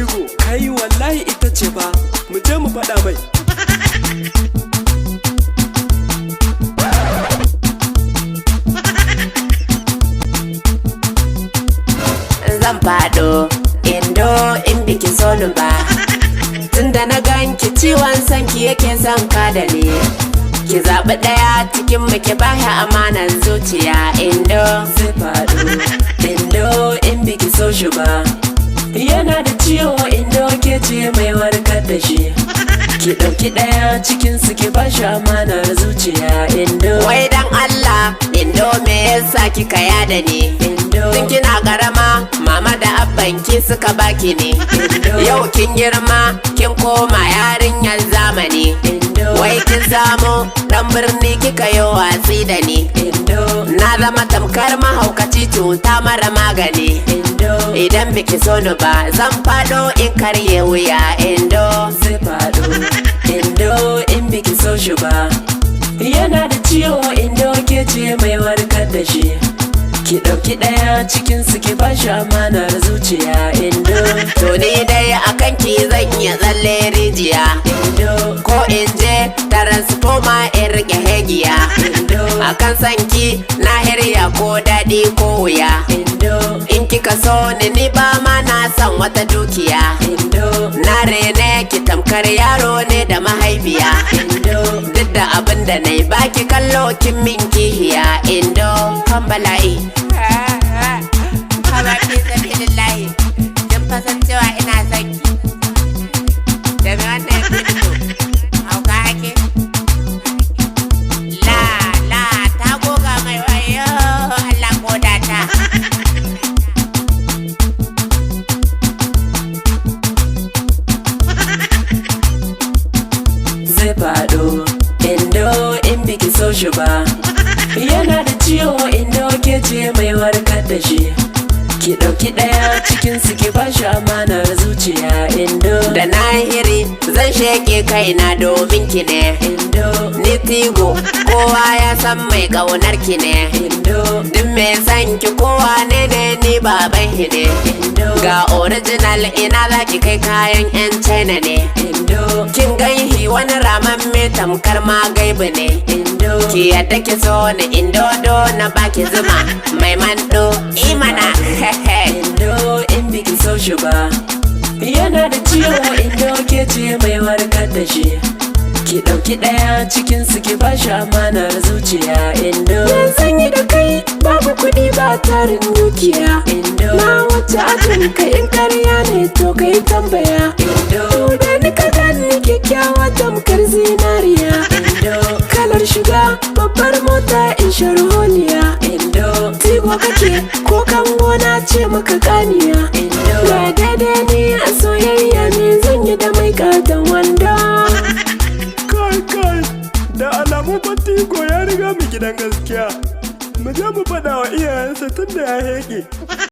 Tigo. Kai, wallahi ita ce ba. Mu je mu faɗa mai. Zan faɗo indo in biki so ni ba. Tunda na ganki, ciwon sanki yake son ka da ni. Ki zaɓi ɗaya cikin mu, ki bashi amanan zuciya, indo. Zai faɗo indo in biki so shi ba. Yana da ciwo, indo, ke ce mai warkar da shi. Ki ɗauki ɗaya cikin su, ki bashi amanar zuciya, indo. Wai dan Allah, indo, me yasa kika yada ni? Indo. Tun kina karama, mama da abban ki suka baki ne. Yau kin girma, kin koma yarinyar zamani. Indo. Wai kin samu dan birni, kika yi watsi da ni. Indo. Na zama tamkar mahaukaci, cuta mara magani. Indo. Idan biki so ni ba, zan fado in karye wuya, indo. Zai faɗo indo in biki so shi ba. Yana da ciwo, indo, ke ce mai warkar da shi. Ki ɗauki ɗaya cikin su, ki bashi amanar zuciya, indo. To ni dai akan ki zan iya tsalle rijiya, Indo. ko in je transformer in rike hegiya. Indo. Akan sanki na hirya ko daɗi ko wuya. Indo. In kika so ni, ni ba ma na son wata dukiya. Indo. Na rene ki tamkar yaro ne da mahaifiya. Indo. Duk da abin da na yi baki kallo, kin min kihiya, indo, kan bala'i. Haba, fi sabilillahi, kin fasan cewa ina son ki. Da me wannan ya fi to? Hauka ake? La la, ta goga mai, wayo Allah koda ta. Zai faɗo indo in biki so shi ba. Yana da ciwo, indo, ke ce mai warkar da shi. Ki ɗauki ɗaya cikin su, ki bashi amanar zuciya, indo. Da na hiri zan sheke kaina domin ki ne. Indo. Ni Tigo, kowa ya san mai ƙaunar ki ne. Indo. Duk mai san ki, kowa ne ne, ni baban ki ne. Indo. Ga original, ina za ki kai kayan 'yan China ne? Indo. Kin ganhi wani ramamme tamkar ma gaibu ne. Indo. Ki yadda ki so ni, indodo, na baki zuma mai mando imana. Indo in biki so shi ba. Yana da ciwo, indo, ke ce mai warkar da shi. Ki ɗauki ɗaya cikin su, ki bashi amanar zuciya, indo. Zan yi da kai babu kuɗi ba tarin dukiya. Indo. Na wuce ajin ka, in karya ne to kai tambaya. Indo. Da ni ka gani kyakkyawa tamkar zinariya. Indo. Kalar shiga babbar mota in sharholiya. Indo. Tigo kake ko kan gona ce maka kaniya. Indo. Ga daidai ni a soyayya, me zan yi da mai katon wando? Kai kai, da alamu fa Tigo ya riga mu gidan gaskiya. Mu je mu faɗa wa iyayensa tunda ya heƙe.